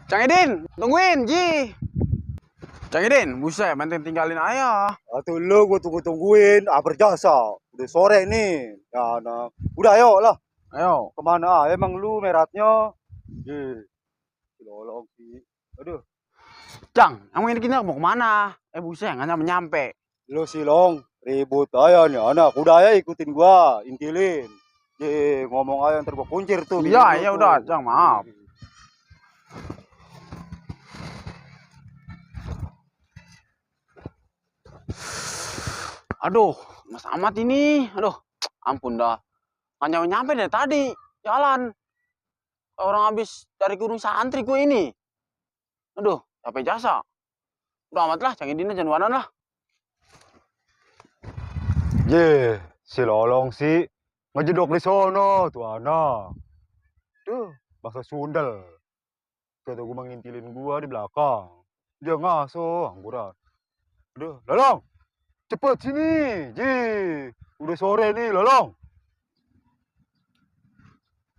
Cang Edin, tungguin, Ji. Cang Edin, buset, banting tinggalin ayah. Atuh lu gua tungguin, berjasa. Udah sore nih. Ya, nah. Udah ayo lah. Ayo. Kemana? Emang lu meratnya? Lolong sih. Aduh. Cang, emang ini kita mau kemana? Buset, nggak nyampe. Lu Silong, ribut aja nih anak. Udah aja ikutin gua, intilin. Ngomong aja ntar gua kuncir tuh. Iya, udah, Cang, maaf. Aduh, mas amat ini. Aduh, ampun dah. Nggak nyampe dari tadi. Jalan. Orang habis dari gunung santri gue ini. Aduh, capek jasa. Udah amat lah, Cang Edin aja nuanan lah. Si Lolong sih ngejedok di sono tuh anak. Tuh, bahasa sundel. Kata gua mengintilin gua di belakang. Dia ngaso, angguran. Aduh, Lolong, cepet sini. Udah sore nih, Lolong.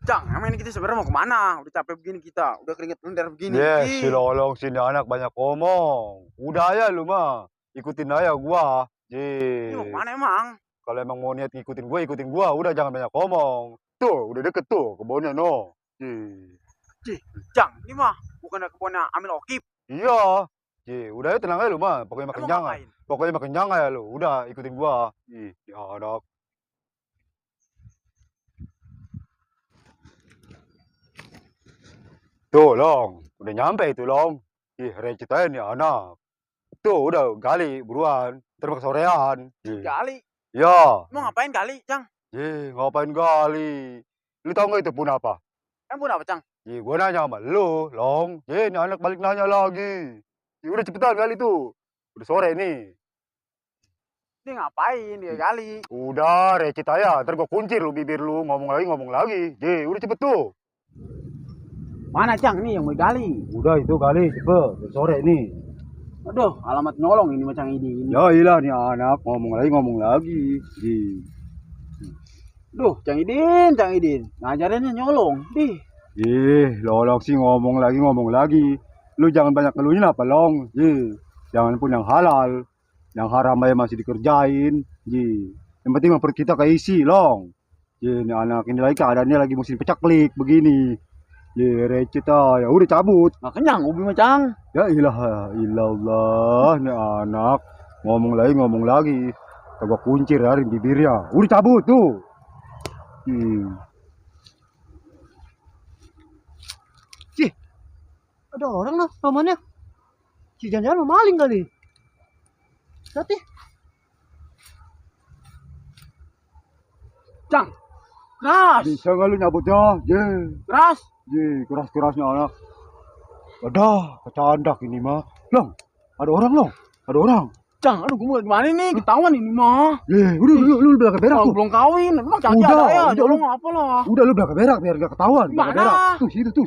Cang, emang ini kita sebenarnya mau kemana? Udah capek begini kita, udah keringet lunder begini. Si Lolong sini anak banyak ngomong. Udah ya lu mah, ikutin aja gua. Ini mau kemana emang? Kalau emang mau niat ikutin gua. Udah jangan banyak ngomong. Tuh, udah deket tuh kebunnya no. Cang, ini mah bukan kebunnya Amil Okip. Iya. Udah ya tenang aja lu mah. Pokoknya makin jangan ya lu. Udah ikutin gua. Ya anak. Tuh, Long. Udah nyampe itu, Long. Recit aja nih anak. Tuh, udah gali buruan. Ntar sorean. Gali? Ya. Mau ngapain gali, Cang? Ngapain gali? Lu tau gak itu pun apa? Pun apa, Cang? Gua nanya sama lu, Long. Ini anak balik nanya lagi. Udah cepetan gali tuh. Udah sore nih. Ini ngapain dia gali? Udah, recit aja. Ntar gua kuncir lu bibir lu. Ngomong lagi. Udah cepet tuh. Mana, Cang? Nih yang mau gali. Udah itu gali, cepet. Udah sore nih. Aduh, alamat nyolong ini macam ini. Ya iyalah nih anak. Ngomong lagi. Duh, Cang Edin. Ngajarinnya nyolong. Lolong sih ngomong lagi. Lu jangan banyak ngeluhin apa, Long. Jangan pun yang halal. Yang haram aja masih dikerjain. Yang penting perut kita keisi, Long. Ini anak ini lagi keadaannya lagi musim pecaklik begini. Recet ya udah cabut. Nggak kenyang ubi macang. Ya ilah ini anak ngomong lagi. Gua kuncir dari bibirnya. Udah cabut tuh. Ada orang lah pamannya. Si jangan maling kali. Hati. Cang, keras. Bisa nggak lu nyabutnya? Keras. Keras-kerasnya anak. Aduh, kecandak ini mah. Long, ada orang. Cang, aduh gue mau gimana nih? Ketahuan ini mah. Udah lu belakang berak tuh. Belum kawin. Emang Cang ada ya? Jolong apa lah? Udah lu belakang berak biar gak ketahuan. Mana? Tuh, situ tuh.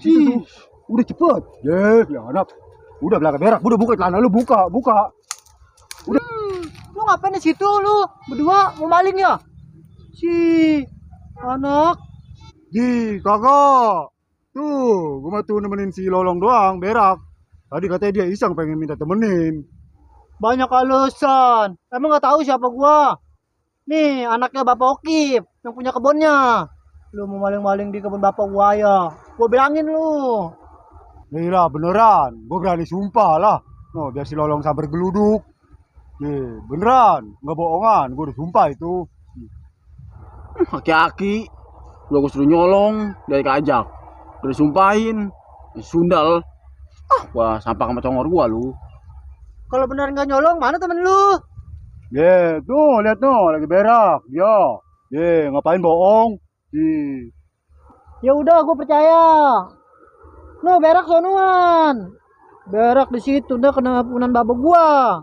Udah cepet. Ya anak. Udah belakang berak. Udah buka celana lu, buka. Udah. Lu ngapain di situ lu? Berdua mau maling ya? Si anak. Kakak. Tuh, gua mah tuh nemenin si Lolong doang, berak. Tadi katanya dia iseng pengen minta temenin. Banyak alasan. Emang nggak tahu siapa gua? Nih, anaknya Bapak Okip yang punya kebunnya. Lu mau maling-maling di kebun bapak gua ya? Gua bilangin lu. Lah beneran, gua berani sumpah lah. No, biar si Lolong sabar geluduk. Beneran, nggak bohongan, gua udah sumpah itu. Aki-aki. Udah gue suruh nyolong dari kajak. Udah sumpahin. Sundal. Wah, sampah sama congor gua lu. Kalau benar nggak nyolong, mana temen lu? Tuh, lihat tuh, lagi berak. Ngapain bohong? Ya udah, gue percaya. No, berak sonuan. Berak di situ udah kena punan bapak gua.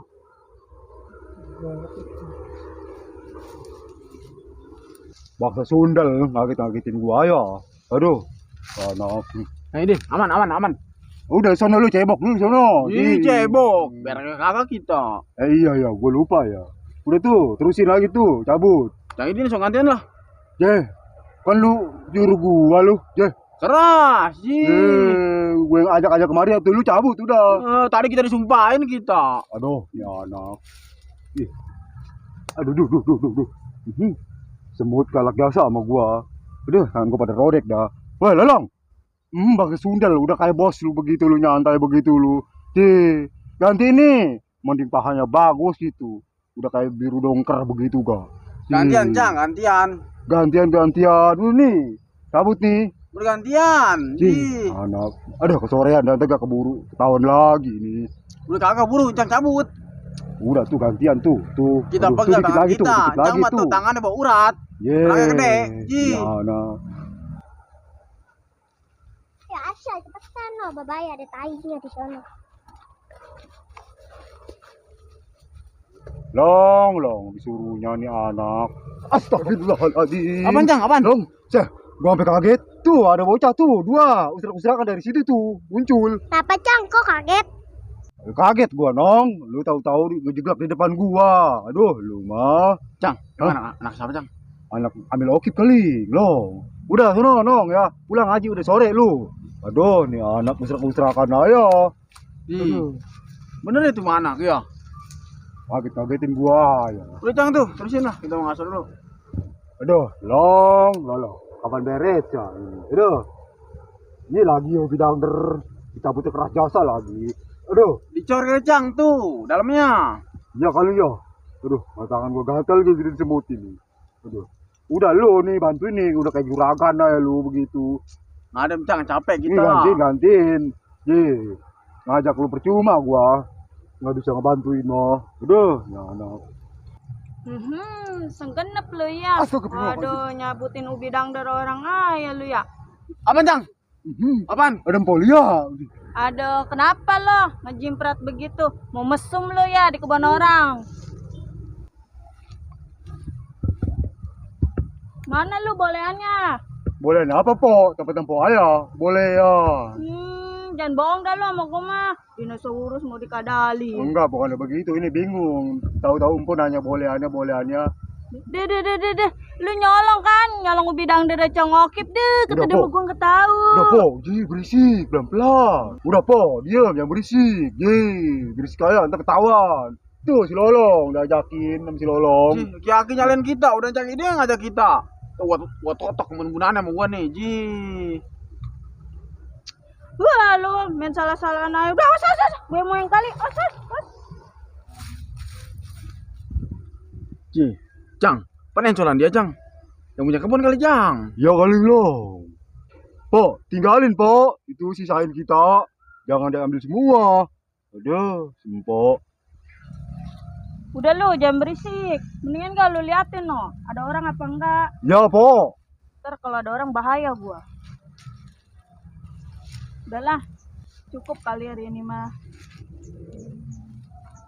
Bangsa sundal ngaget-ngagetin gua ya. Aduh, anak. Nah ini aman aman aman. Udah sono lu cebok dulu sono. Ih cebok, biar kagak kita. Iya ya, gua lupa ya. Udah tuh, terusin lagi tuh, cabut. Yang ini langsung gantian lah. Jeh, kan lu juru gua lu. Jeh, Keras sih. gue yang ajak-ajak kemari tuh lu cabut udah. Tadi kita disumpahin kita. Aduh, ya anak. Ih. Aduh, duh, duh, duh, duh, duh. Semut galak jasa sama gua. Aduh, tangan gua pada rodek dah. Wah, Lolong. Pakai sundal udah kayak bos lu begitu lu nyantai begitu lu. Ganti nih. Mending pahanya bagus gitu. Udah kayak biru dongker begitu ga. Gantian, Cang, gantian. Gantian. Lu nih. Cabut nih. Bergantian. Ih. Anak. Aduh, kesorean dan gak keburu ketahuan lagi nih. Udah kagak buru, Cang cabut. Udah tuh gantian tuh. Kita Aduh, pegang dikit tangan lagi kita. tuh, dikit lagi Cang tuh tangannya bawa urat. Tangannya gede. Ih. Ya, nah. Ya Asya, cepetan lo, babaya ada tainya di sana. Long, disuruhnya nih anak. Astagfirullahaladzim. Apaan, Cang? Apaan? Long, gua sampai kaget. Tuh, ada bocah tuh, dua. Usrak-usrakan dari situ tuh, muncul. Kenapa Cang, kok kaget? Kaget gua, Nong. Lu tahu-tahu ngejeglak di depan gua. Aduh, lu mah. Cang, anak siapa, Cang? Anak ambil okip kali, Long. Udah, sono, Nong ya. Pulang aja udah sore lu. Aduh, nih anak usrak-usrakan aja. Ih. Bener itu mah anak ya. Kaget-kagetin gua ya. Udah Cang tuh, terusin lah. Kita mau ngasih dulu. Aduh, Long. Kapan beres ya? Aduh. Ini lagi hobi dangder. Dicabutnya keras jasa lagi. Aduh. Dicor ke Cang tuh, dalamnya. Ya kali ya. Aduh, tangan gua gatal gitu disemutin nih. Aduh. Udah lu nih bantuin nih, udah kayak juragan aja lu begitu. Ngadem Cang, capek Ini kita. gantiin. Ngajak lu percuma gua. Nggak bisa ngebantuin mah. Aduh, ya anak. Senggenep lu ya. Astagfirullah. Aduh, nyabutin ubi dangder orang aja lu ya. Apaan Cang? Apaan? Ada empolia. Aduh, kenapa lo ngejimprat begitu? Mau mesum lu ya di kebun orang. Mana lu bolehannya? Boleh apa po? Tempat tempo ayah. Boleh ya. Jangan bohong dah lo sama gua mah. Dinosaurus mau dikadali. Enggak, bukan begitu. Ini bingung. Tahu-tahu empun nanya bolehannya. Deh. Lu nyolong kan? Nyolong ubi dangder congokip deh. Kata dia mau gua nggak tahu. Udah po, berisik, pelan-pelan. Udah po, diam, jangan berisik. Berisik aja, ntar ketahuan. Tuh si Lolong, udah ajakin sama si Lolong. Ki nyalain kita, udah Cang ini yang ngajak kita. Tuh, gua totok kemen-gunanya sama gua nih, Wah lu main salah-salahan aja. Udah awas. Gue mau yang kali. Awas. Cang, penencolan dia Cang. Yang punya kebun kali Cang. Ya kali Long. Po, tinggalin po. Itu sisain kita. Jangan diambil semua. Aduh, sempo. Udah lu jangan berisik. Mendingan gak lu liatin no. Ada orang apa enggak? Ya po. Ntar kalau ada orang bahaya gua. Udahlah. Cukup kali hari ini mah.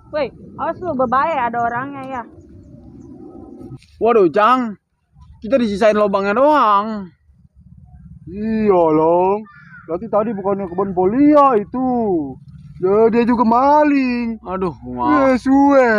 Woi, awas lu berbahaya ada orangnya ya. Waduh Cang, kita disisain lubangnya doang. Iya Long. Berarti tadi bukannya kebun polia itu. Ya dia juga maling. Aduh, maaf. Ya suwe.